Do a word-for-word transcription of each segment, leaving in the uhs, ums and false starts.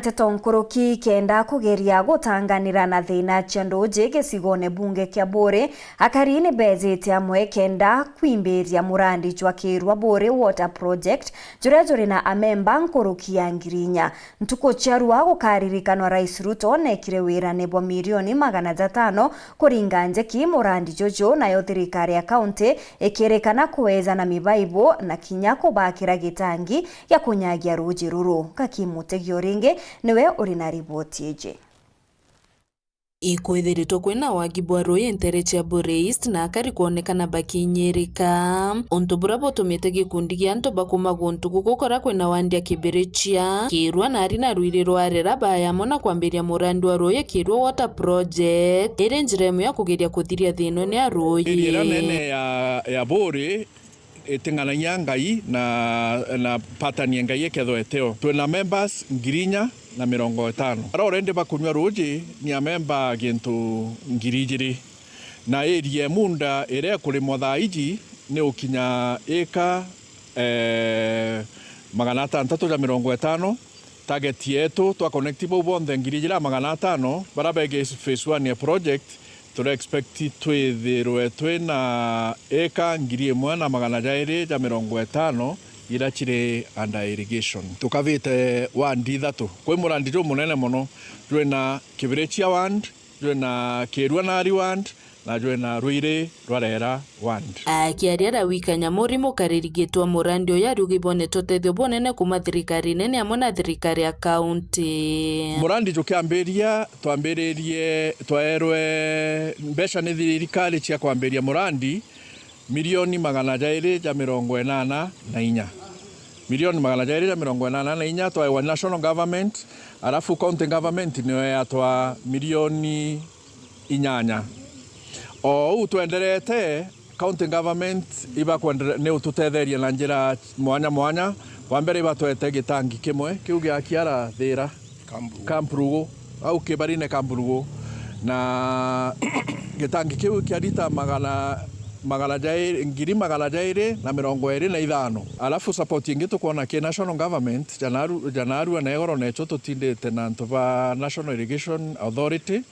Nteto nkuruki kenda kugeria gutanganira na thina cia nduuji gicigone bunge kia Buuri, akari ni beejite amwe kenda kwimbiria murandi jwa Kirua Buuri Water Project, juria juri na amemba nkuruki ya ngiri inya. Ntuku cia rua gukaririkanwa Rais Ruto neekire wirane bwa milioni magana jatano kuringa njeki murandi juju, nayo thirikari ya kaunti ikirikana kweejana mibaibu na kinya kubakira gitangi gia kunyagia ruuji ruru. Gaki Mutegi o ringi niwe uri na riboti iji. Ikwithiritwe kwina wagi bwa ruuji nteere cia Buuri East na akari kwonekana bakinyirika. Untu buria butumite gikundi gia antu ba kuuma guntu guku kuria kwina wandi ya Kibirichia, Kirua na ari na Ruiri rwa Rera baaya amwe na kwambiria murandi wa ruuji Kirua Water Project, iri njira imwe ya kugeria kuthiria thina ino ya ruuji. Area iria nene ya, ya Buuri iting'anagia Ngai na, na pattern ya Ngai ikethwa iteo. Twina members ngiri inya na mirongo itano. Baria already bakunywa ruuji ni amemba gintu ngiri ijiri. Na area ya munda iria ikurimwa thaa iji ni ukinya ika, eh, magana atantatu ja mirongo itano. Target yetu, twa connect bau bonthe ngiri ijiri na magana atano, baria begi phase one ya project, turi expect twithirwe twina eka ngiri imwe na magana jairi ja mirongo itano iria ciri under irrigation. Tukavite ward ithatu. Kwi murandi jumunene mono, jwina Kibirichia ward, jwina Kirua Nari ward, na jwina Ruiri rwa Rera ward. Akiaria Rawika Nyamuri, mukariri gitwa murandi uyu, ariuga ibonete utethio bunene kuuma thirikari nene amwe na thirikari ya kaunti. Murandi jukiambiria, twambiririe, twaerwe mbeca ni thirikari cia kwambiria murandi, milioni magana jairi ja mirongo inana na inya. Milioni magana jairi ja mirongo inana na inya twaewa national government, alafu county government niyo yatwa milioni inyanya. O uu twenderete, county government ibakwendere-, ni ututetherie na njira mwanya mwanya. Wa mbere ibatwete gitangi kimwe, kiu gia Kiara Thira. Camp Rugu. Camp Rugu. Au kibarine Camp Rugu. Na gitangi kiu kia lita magana, magana jairi, ngiri magana jairi na mirongo iri na ithano. Alafu support ingi tukwona ki national government, ja naru-, ja narua na igoro necho tutindite na antu ba National Irrigation Authority.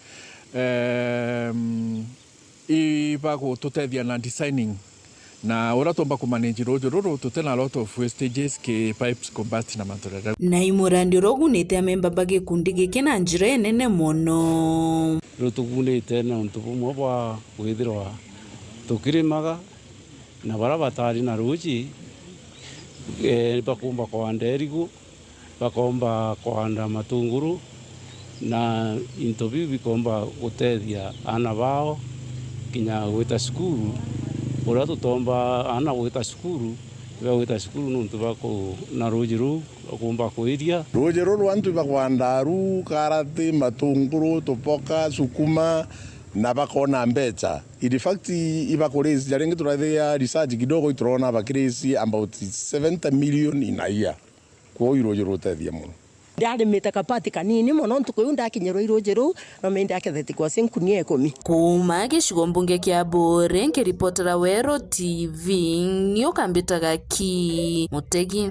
Em, ibagututethia na designing na uria tuumba kumanage ruuji ruru tutina lot of wastages ki pipes combust na mantu jaria. Na i murandi uria ugunite amemba ba gikundi giki na njira inene mono. Riu tugunite na untu bumwe bwa kwithirwa tukirimaga na baria batari na ruuji, eh, bakumba kwanda irigu, bakomba kwanda matunguru, na into biu bikomba gutethia aana bao kinya gwita cukuru. Uria tutomba aana gwita cukuru, ibagwita cukuru niuntu bwa ku-, na ruuji ruu rwa kumba kwiria. Ruuji ruru antu ibakwanda aru, karati, matunguru, tuboka, sukuma, na bakona mbeca. In fact, ibakuraise, ja ringi turathia research kidogo, iturona bakiraise about seventy million in a year. Kwou iruuji rutethia mono. Ndarimite kapati kanini mono, ntuku iu ndakinyirwa iruuji ruu, no mindi aketheti kwasia nkunia ikumi. Kuuma gicigo mbunge kia Buuri, nkiripotera Weru T V, ni ukambitaga ki Mutegi.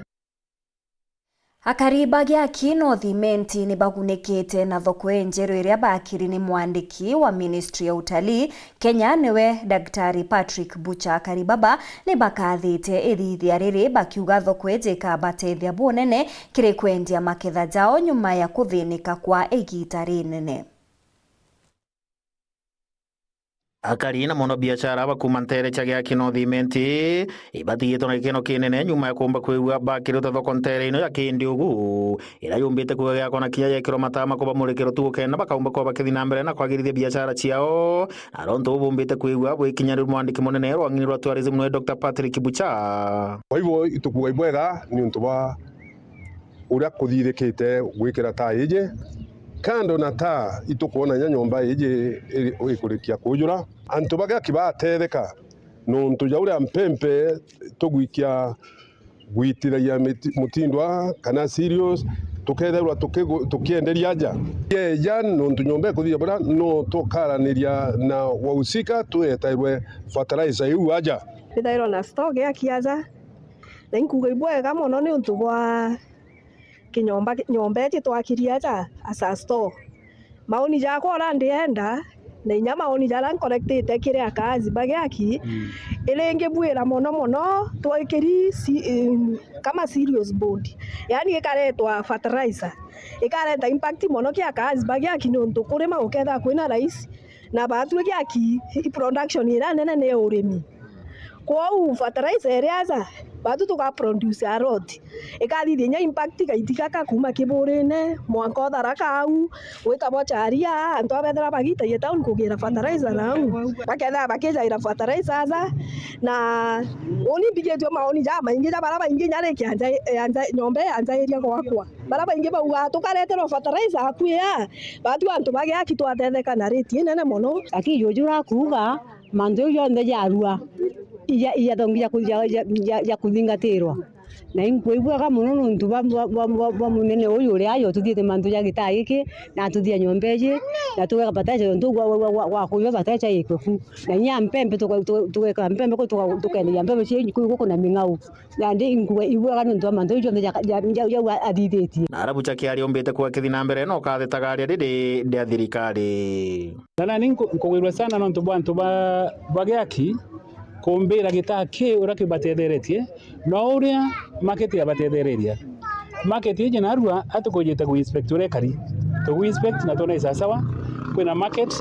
Akari ba Giaki North Imenti ni bagunikite na thoko injeru iria bakiri ni mwandiki wa Ministry ya Utalii, Kenya niwe Daktari Patrick Bucha. Akari baba ni bakathite ithithia riri bakiuga thoko iji ikabatethia bunene kiri kwendia maketha jao nyuma ya kuthinika kwa igita rinene. Akari na mono biashara ba kuuma nteere cia Giaki North Imenti ibatigitwe na gikeno kinene nyuma ya kuumba kwigua bakirite thoko nteere ino ya Kindiugu, iria yumbite kuuga giakwa na kinya yekirwa mataama kubamurikira utuku kenda bakaumba kuba bakithi na mbere na kwagirithia biashara ciao. Na rontu bubumbite kwigua bwikinya riu mwandiki munene rwa ng'ini rwa tourism niwe Doctor Patrick Bucha. Kwa hivyo itukuga ibwega ni untu bwa uria kuthithikite gwikira taa iji. Kando na taa, itukwona inya nyomba iji iri-, ikurikia kujura. Antu ba Giaki batetheka nontu ja uria mpempe tugwikia gwitithagia miti-, mutindwa kana cereals, tukethirwa tukigu-, tukienderia aja. Yeja nontu nyomba ikuthithia buria, no tukaraniria na wahusika twetairwe fertilizer iu aja. Ithairwa na store Giaki aja, na inkuga ibwega mono niuntu bwa kinyomba, nyomba iji twakiri aja as a store. Maoni jakwa uria ndienda, na inya maoni jaria ncollectite kiri akaazi ba Giaki, mm, iringibwira mono mono twikiri si-, em, kama serious board. Yaani ikaretwa fertilizer. Ikareta impact mono ki akaazi ba Giaki niuntu kurima gukethira kwina raisi, na baatwi Giaki i production iria nene ni urimi. Kwou fertilizer iria aja, baatwi tuka produce a lot. Ikathithia inya impact igaiti gaka kuuma Kiburine, mwanka o Tharaka au, gwita Bocharia, antu abethira bagitagia town kugira fertilizer nau. Bakethira bakijaira fertilizer aja, na uni mbigitue maoni jamaingi ja baria baingi inya riki anja, anja, nyomba iyanjairia gwakwa. Baria baingi baugaa, "Tukareterwa fertilizer akui aa." Baatwi antu ba Giaki twatetheka na rate inene mono. Lakini juju urakuuga, mantu jau jonthe jarua, ija, ijathongi ja ku-, ja, ja, ja, ja kuthingatirwa. Na inkwigua bwega mono nontu bwa, bwa, bwa, bwa, bwa munene uyu uria aja ututhiite mantu ja gitaa giki, na atuthia nyomba iji, na tugeka fertilizer nontu gwa, gwa, gwa, gwa, gwa kunywa fertilizer ikwe ku. Na inya mpembe tuka-, tuka-, tugeka mpembe ku, tuka-, tukenderia mpembe cia kuu guku na ming'au. Nandi inkuuga ibwega niuntu bwa mantu jau jonthe ja, ja, ja, jau athithitie. Na arabu cha kiaria umbite kuga kithi na mbere no kathetaga aria riri ria thirikari. Na nani nku-, nkugwirua sana nontu bwa antu ba, ba Giaki kumbira gitaa ki uria kibatetheretie, no uria market yabatethereria. Market iji narua atukujite ku inspect uria ikari. Tugu inspect na twona i sawasawa, kwina market,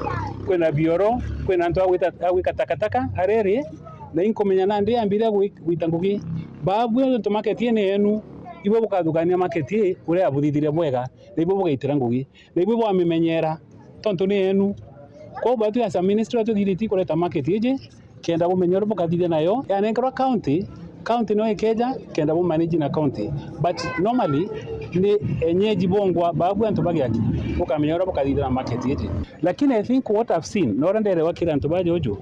kwina bioro, kwina antu a gwita, a gwika takataka ariri, na inkumenya nandi yambire gwi-, gwita ngugi. Baabui nontu market ii ni yenu, ibui bukathukania market ii uria yabuthithiria bwega, na ibui bugaitira ngugi, na ibui bwamimenyera, tontu ni yenu. Kwou baatwi as a ministry, atuthiritie kureta market iji, kenda bumenya uria bukathithia nayo. Yanenkerwa county, county no ikeja, kenda bu manage na county. But normally, ni enyeji bongwa, baabui antu ba Giaki, bukamenya uria bukathithia na market iji. Lakini I think what I've seen, na uria nderewa kiri antu ba juju,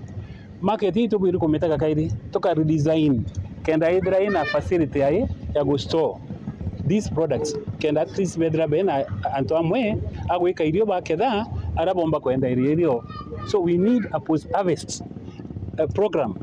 market ii tubwiri kumitega kairi, tuka redesign, kenda ithira ina facility ai ya gu store these products, kenda at least bethira bena antu amwe a gwika irio baketha, aria bomba kwenderia irio. So we need a post harvest, a program,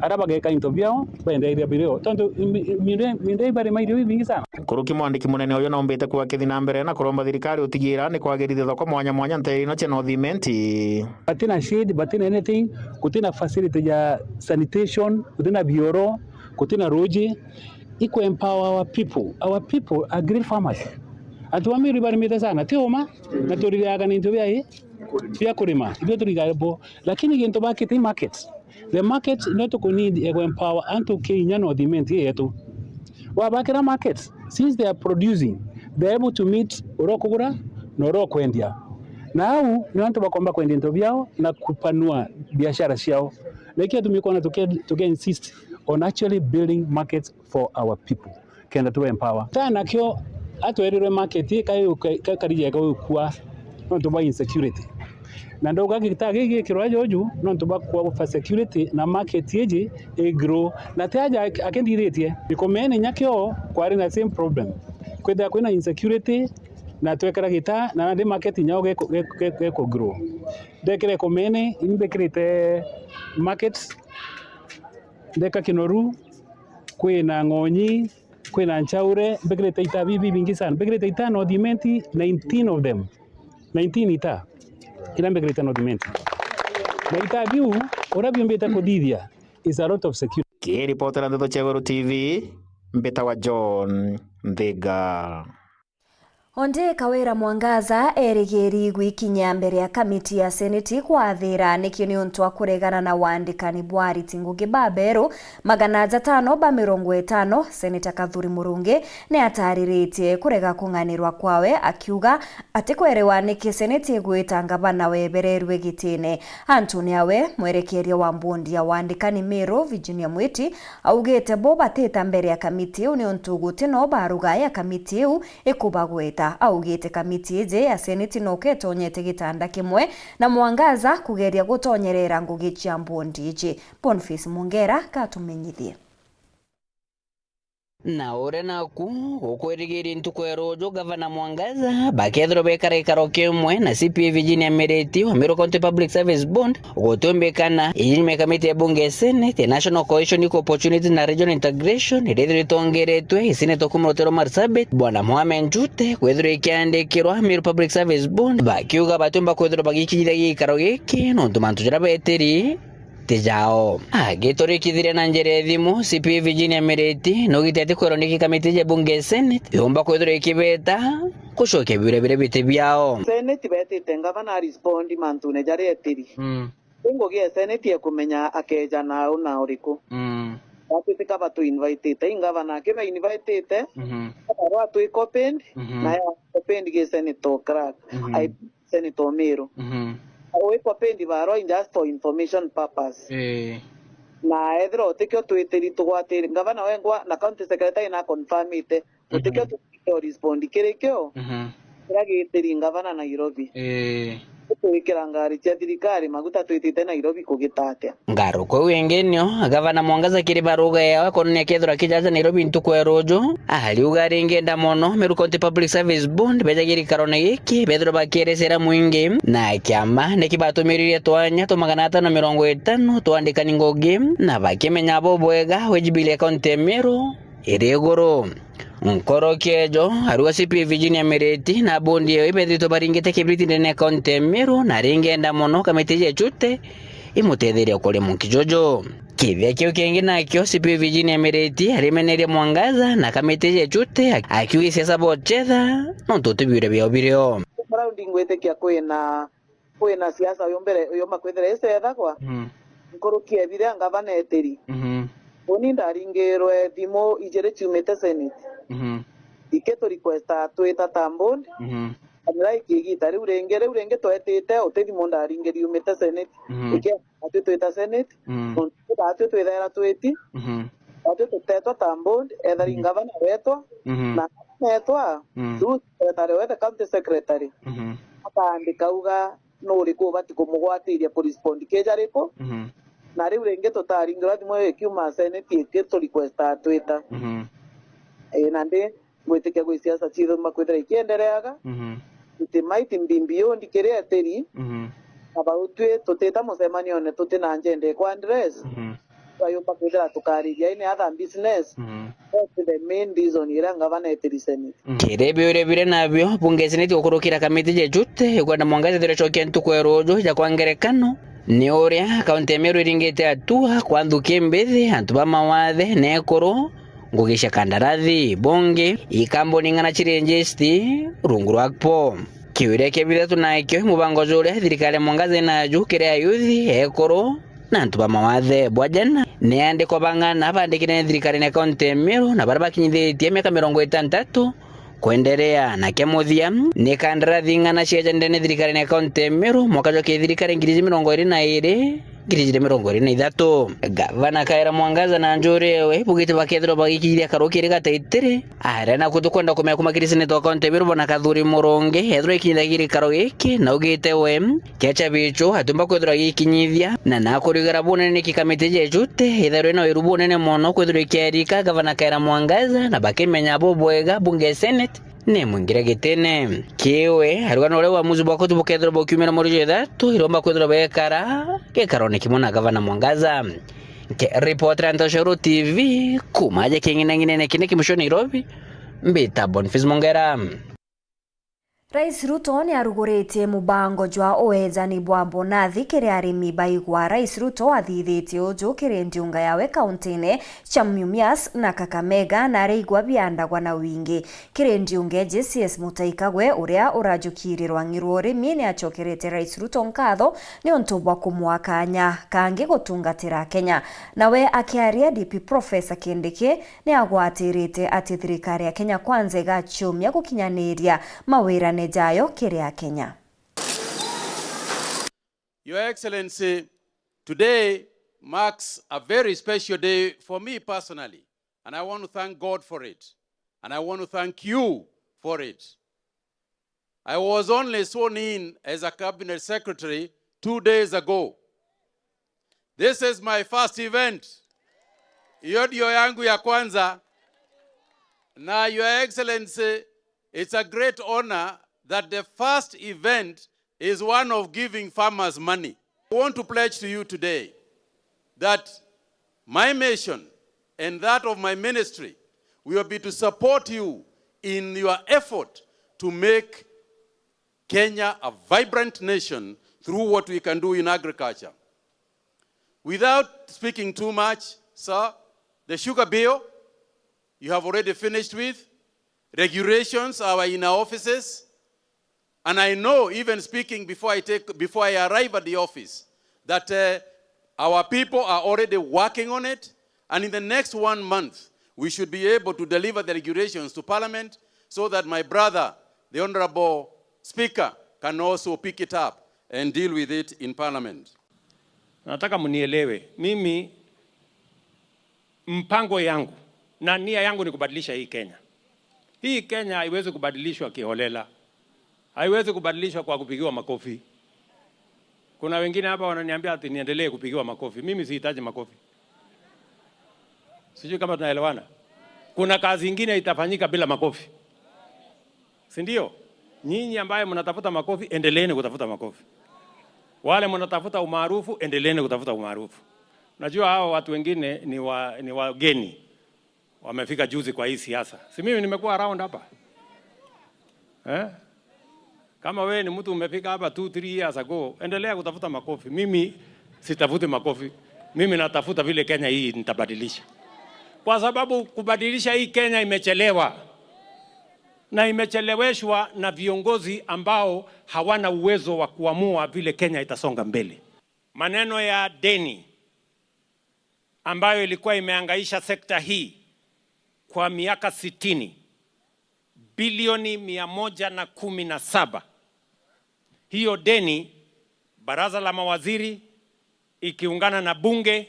aria bageka into biao, benderia birio. Tontu mi-, mi-, miunda, miunda ibarima irio bibingi sana. Nkuruki mwandiki munene uyu naumbite kuga kithi na mbere na kuromba thirikari utigira ni kwagirithia thoko mwanya mwanya nteere ino cia North Imenti. Batina shade, batina anything, gutina facility ya sanitation, gutina bioro, gutina ruji. Iku empower our people. Our people are great farmers. Antu ba Meru ibarimite sana, ti uma, na tuririaga ni into bia i, bia kurima, ibio turigaga bo. Lakini gintu bakite i market. The market no tuku need ya ku empower antu ki inya North Imenti yetu. Wabakira market, since they are producing, they are able to meet uria ukugura na uria ukwendia. Na au ni antu bakomba kwendia into biao na kupanua biashara ciao. Na ikio tumi kwona tuke, tuke insist on actually building markets for our people. Kenda tu empower. Tana kio atwerirwe market ii kai, kai, kai kari jega gukua nontu bwa insecurity. Na ndauga gita giki gikirwa juju nontu bwa kwa security na market iji i grow. Na ti aja ak-, akindithitie. Ikomene nyakio kwari na same problem. Kwithira kwina insecurity na twekera gita na nandi market nyao geko, geko, geko, geko grow. Ndekire Ikomene, imbikirite market, ndeka Kinoru, kwina Ng'onyi, kwina Nchaure, mbikirite itaa bibi bingi sana. Mbikirite itaa North Imenti, nineteen of them. Nineteen itaa. Ira mbikirite North Imenti. Na itaa biu, uria biumbite kuthithia is a lot of security. Kiripotera Ndeto cia Iguru T V, mbitawa John Nthiga. Ondi Kawira Mwangaza erigiri gwikinya mbere ya kamiti ya Seneti kwathira nikio niuntu wa kuregana na wandikani bwa ariti ngugi baberu magana jatano ba mirongo itano. Seneta Kathuri Murungi ni atariritie kurega kung'anirwa kwawe, akiuga ati kwerewa niki Seneti igwita ngavana webererwe gitine. Antuni awe, mwerekeria wa mbondi ya wandikani Meru, Virginia Mwiti, augite bo batita mbere ya kamiti iu niuntu guti no baruga ya kamiti iu ikubagweta. Augite kamiti iji ya Seneti no ketonyete gitanda kimwe na Mwangaza kugeria gutonyerera ngugi cia mbondi iji. Boniface Mungera gatumenyithie. Na uria naku gukwirigiria ntuku ya ruju, Gavana Mwangaza bakethirwa bekara gikaro kimwe na C P A Virginia Miriti wa Meru County Public Service Board, gutumbikana inyuma ya kamiti ya bunge ya Senate ya National Cohesion, Equal Opportunity na Regional Integration iria ithirwa itongeretwe i Senator kuma rutere rwa Marsabit, Bwana Mohamed Njute, kwithirwa ikiandikirwa Meru Public Service Board, bakiuga batiumba kwithirwa bagikinyithia gikaro giki nontu mantu jaria betiri ti jao. Agiturikithiria na njira ya thimu, C P A Virginia Miriti naugite ati kwirwa niki kamiti ja bunge ya Senate yumba kwithirwa ikibeta gucokia biuria biria biti biao. Senate betite ngavana a respond mantune jaria etiri. Mm. Riu ngugi ya Senate ya kumenya akeja na u na uriku. Mm. Batwitika batu invitite, i ngavana akiba invitite, mhm, barua atwi copied, mhm, na ya copied gi Senator Clerk. Mhm. I Senator Miru. Mhm. Wi copied barua in just for information purpose. Eh. Na ethira utikio twitiri tugwatiri, ngavana wengwa na county secretary na confirmite, mhm, utikio twitiri respond kiri kio, mhm, kiria gitiri ngavana Nairobi. Eh. Twikira ngari cia thirikari maguta twitite Nairobi kugita atia? Ngaruka iu ingi nio, Gavana Mwangaza kiri baruga yawe akonania kethirwa kijaja Nairobi ntuku ya ruju, ariuga aringenda mono Meru County Public Service Board bejagia gikarone giki, bethirwa bakierecera mwingi, na kiama niki batumiririe twanya twa magana atano mirongo itano twa andikani ngugi, na bakimenya bubwega wage bill ya County ya Meru iri iguru. Nkoroki ejo, ariuga C P A Virginia Miriti na bondi eyo ibethitwe baringite kibiriti ndene ya County ya Meru, na aringenda mono kamiti ya Chute imutetherie kuria munki juju. Kithia kiu kingi nakio, C P A Virginia Miriti arimeneria Mwangaza na kamiti ya Chute, akiuga isiasa bochetha nontu ti biuria biao birio. Raundi ngwitikia kwina kwina siasa uyu mbere, uyu makwithira icethagwa. Mm. Nkuruki ya biria ngavana etiri. Mhm. Uni ndaringirwe thimu ijiri ciumite Senate. Mhm. Iki tu requesta twita ta board. Mhm. Kamera iki igita riu ringi, riu ringi twetite uti thimu ndaringiri yumite Senate. Mhm. Iki atwi twita Senate. Mm. Nontu batwi twithaira twiti. Mhm. Atwi tutetwa ta board, ethari, mhm, ngavana wetwa. Mhm. Na ngavana etwa, mm, tu secretary wethe county secretary. Mhm. Akaandika uga nuriku ubati kumugwatiria ku respond kija riku? Mhm. Na riu ringi tutaringirwa thimu ikiuma Senate iki tu requesta twita. Mhm. Ii, nandi ngwitikia gwi siasa ciithumba kwithira ikiendereaga. Mhm. It might be beyond kiria etiri. Mhm. Na bau twi tutita mucemanione tuti na agenda ikwa address. Mhm. Twayumba kwithira tukariria any other business. Mhm. That's the main reason iria ngavana etiri Senate. Kiri biuria biria nabio, bunge ya Senate gukurukira kamiti ja Chute ikwenda Mwangaza ethirwe acokia ntuku ya ruju. Ja kwa ngerekano, ni uria kaunti ya Meru iringite atua kwa nthuki mbithi, antu ba mawathe na ekuru, ngugi cia kandarathi, bungi, ikambuni ng'ana ciri registered rungu rwa KPO. Kiuria kia bithatu nakio, mubango juria thirikari ya Mwangaza inaju kiri ayuthi, ekuru, na antu ba mawathe bwa jana ni andikwa bang'ana bandikire ni thirikari ya kaunti ya Meru, na baria bakinyithitie miaka mirongo itantatu kwenderea. Na kia muthia, ni kandarathi ng'ana ciejanire ni thirikari ya kaunti ya Meru mwaka jwa kithirikari ngiri ijiri mirongo iri na iri, ngiri ijiri mirongo iri na ithatu. Gavana Kawira Mwangaza na njuri ewe bugite bakethirwa bagikithia karu kiri gataitiri. Aria naku tukwenda kumenya kuma kiri seneta wa kaunti ya Meru Bwana Kathuri Murungi, ethirwa ikinyithagia gikaro giki, na augite we, kiacha bichu atiumba kwithirwa agikinyithia, na nakurigara bunene niki kamiti ja Chute ithairwe na wiru bunene mono kwithirwa ikiarika Gavana Kawira Mwangaza, na bakimenya bubwega bunge ya Senate ni mwingire gitine. Kiwe, ariuga na uria uamuzi bwa kotu bukethirwa bukiumira mweri jwa ithatu, iromba kwithirwa bekara gikarone kimwe na Gavana Mwangaza. Nkiripotera Ntoshoro T V kuma aja king'inang'inene kinene kimucio Nairobi, mbita Boniface Mongera. Rais Ruto ni aruguritie mubango jwa uejani bwa mbonathi kiri arimi ba igwa. Rais Ruto athithitie uju kiri ndiunga yawe kauntine cia Mumias na Kakamega, na aria igwa biandagwa na wingi. Kiri ndiunga iji, C S Mutai Kagwe, uria urajukiirie rwang'i rwa urimi, ni acokerete Rais Ruto nkatho niuntu bwa kumwa kanya kangi gutungatira Kenya. Nawe akiaria, D P Professor Kindiki ni agwatirite ati thirikari ya Kenya Kwanza igaciumia gukinyaniria mawirane jayo kiri Akenya. Your Excellency, today marks a very special day for me personally, and I want to thank God for it, and I want to thank you for it. I was only sworn in as a cabinet secretary two days ago. This is my first event. Hiyo ndio yangu ya kwanza. Now, Your Excellency, it's a great honor that the first event is one of giving farmers money. I want to pledge to you today that my mission and that of my ministry will be to support you in your effort to make Kenya a vibrant nation through what we can do in agriculture. Without speaking too much, sir, the sugar bill, you have already finished with. Regulations are in our offices. And I know, even speaking before I take, before I arrive at the office, that, uh, our people are already working on it. And in the next one month, we should be able to deliver the regulations to Parliament so that my brother, the Honorable Speaker, can also pick it up and deal with it in Parliament. Nataka mnielewe, mimi mpango yangu na nia yangu ni kubadilisha hii Kenya. Hii Kenya haiwezi kubadilishwa kiholela. Haiwezi kubadilishwa kwa kupigiwa makofi. Kuna wengine hapa wananiambia ati niendelee kupigiwa makofi. Mimi sihitaji makofi. Sijui kama tunaelewana. Kuna kazi ingine itafanyika bila makofi. Si ndio? Nyinyi ambaye mnatafuta makofi, endeleeni kutafuta makofi. Wale mnatafuta umaarufu, endeleeni kutafuta umaarufu. Najua hao watu wengine ni wa-, ni wageni. Wamefika juzi kwa hii siasa. Si mimi nimekuwa around hapa? Eh? Kama wewe ni mtu umefika hapa two, three years ago, endelea kutafuta makofi. Mimi sitafuti makofi. Mimi natafuta vile Kenya hii nitabadilisha. Kwa sababu kubadilisha hii Kenya imechelewa. Na imecheleweshwa na viongozi ambao hawana uwezo wa kuamua vile Kenya itasonga mbele. Maneno ya deni ambayo ilikuwa imehangaisha sekta hii kwa miaka sitini, bilioni mia moja na kumi na saba. Hiyo deni, baraza la mawaziri ikiungana na bunge,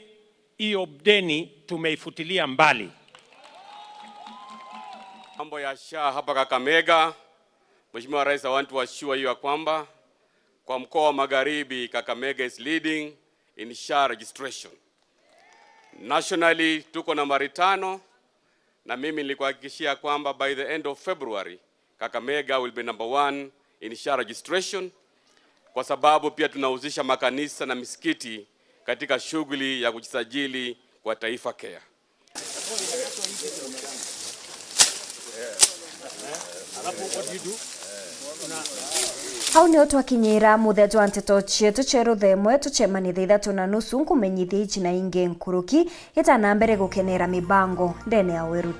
hiyo deni tumeifutilia mbali. Mambo ya SHA hapa Kakamega, Mheshimiwa Rais, I want to assure you ya kwamba kwa mkoa wa Magharibi, Kakamega is leading in SHA registration. Nationally, tuko nambari tano, na mimi nilikuhakikishia kwamba by the end of February, Kakamega will be number one in SHA registration, kwa sababu pia tunahusisha makanisa na misikiti katika shughuli ya kujisajili kwa Taifa Care. Au nio twakinyira muthia jwa nteto cietu cia ruthemwe. Tucemanie thaa ithatu na nusu nkumenyithia ici na ingi nkuruki, itana mbere gukenera mibango ndene ya weruti.